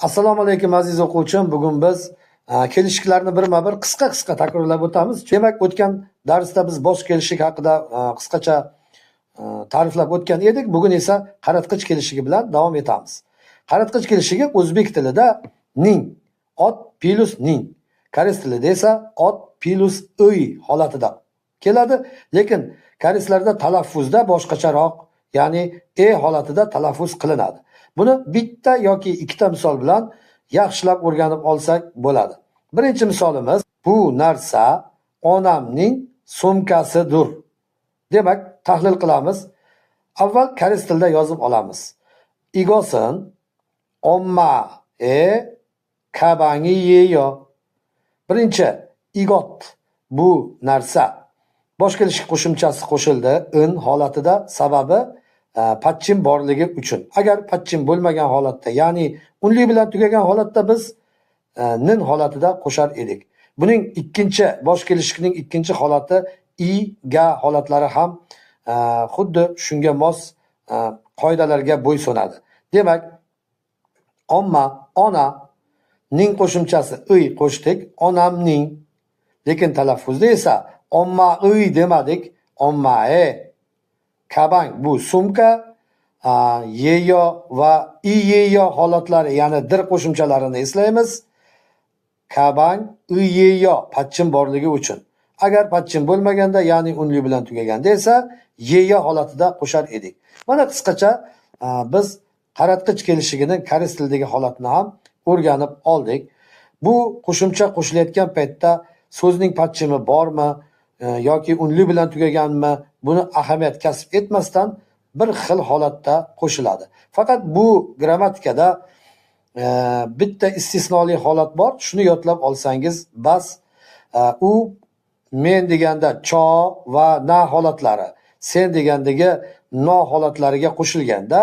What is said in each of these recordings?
Assalomu alaykum aziz o'quvchim. Bugun biz kelishiklarni birma-bir qisqa-qisqa takrorlab o'tamiz. Demak, o'tgan darsda biz bosh kelishik haqida qisqacha ta'riflab o'tgan edik. Bugun esa qaratqich kelishigi bilan davom etamiz. Qaratqich kelishigi o'zbek tilida ning, ot plus ning, koreys tilida esa ot plus ıy holatida keladi. Lekin koreyslarda talaffuzda boshqacharoq, ya'ni e holatida talaffuz qilinadi. Buni bitta yoki ikkita misol bilan yaxshilab o'rganib olsak bo'ladi. Birinchi misolimiz: bu narsa onamning sumkasidir. Demak, tahlil qilamiz. Avval koreys tilida yozib olamiz. Igosin omma e kabangi yeyo. Birinchi igot, bu narsa. Bosh kelishik qo'shimchasi qo'shildi in holatida, sababi patchim borligi uchun. Agar patchim bo'lmagan holatda, ya'ni unli bilan tugagan holatda biz nin holatida qo'shar edik. Buning ikkinchi bosh kelishikning ikkinchi holati i, ga holatlari ham xuddi shunga mos qoidalarga bo'ysunadi. Demak, omma, ona, ning qo'shimchasi ıy qo'shdik, onamning. Lekin talaffuzda esa omma ıy demadik, omma e. Kabang bu sumka, yeyo va i yeyo holatlari, ya'ni dir qo'shimchalarini eslaymiz. Kabang i yeyo patchim borligi uchun. Agar patchim bo'lmaganda, ya'ni unli bilan tugaganda esa yeyo holatida qo'shar edik. Mana qisqacha biz qaratqich kelishigini koreys tilidagi holatini ham o'rganib oldik. Bu qo'shimcha qo'shilayotgan paytda so'zning patchimi bormi yoki unli bilan tugaganmi, buni ahamiyat kasb etmasdan bir xil holatda qo'shiladi. Faqat bu grammatikada bitta istisnoli holat bor. Shuni yodlab olsangiz bas. U men deganda cho va na holatlari, sen degandagi no holatlariga qo'shilganda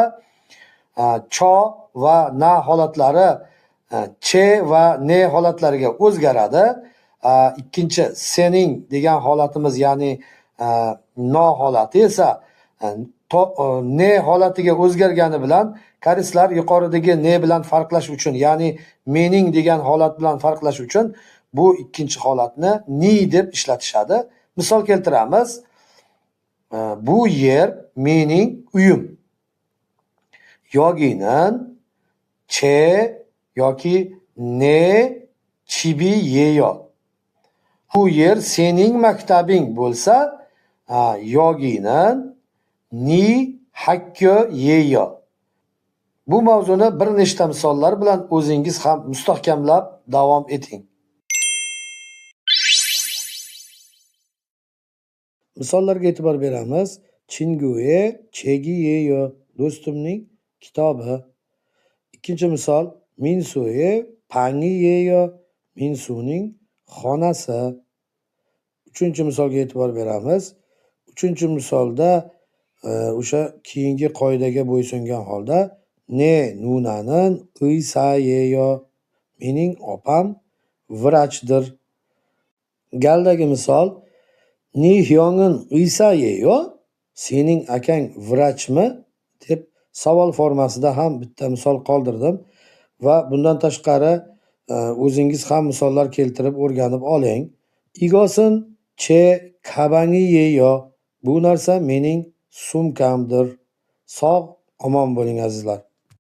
cho va na holatlari che va ne holatlariga o'zgaradi. Ikkinchi sening degan holatimiz, ya'ni no holati esa ne holatiga o'zgargani bilan koreyslar yuqoridagi ne bilan farqlash uchun, ya'ni mening degan holat bilan farqlash uchun bu ikkinchi holatni ni deb ishlatishadi. Misol keltiramiz. Bu yer mening uyim. Yoginin che yoki ne chibi yeyo. Bu yer sening maktabing bo'lsa, yoginin ni hakko yeyo. Bu mavzuni bir nechta misollar bilan o'zingiz ham mustahkamlab davom eting. Misollarga e'tibor beramiz. Chinguye chegi yeyo, do'stimning kitobi. Ikkinchi misol: Minsuye pangi yeyo, Minsuning xonasi. Uchinchi misolga e'tibor beramiz. Uchinchi misolda o'sha keyingi qoidaga bo'ysungan holda ne nunanin iysayeyo, mening opam vrachdir. Galdagi misol: Ni hyongin iysayeyo, sening akang vrachmi deb savol formasida ham bitta misol qoldirdim va bundan tashqari o'zingiz ham misollar keltirib o'rganib oling. Igosin che kabangi yeyo, bu narsa mening sumkamdir. Sog' omon bo'ling azizlar.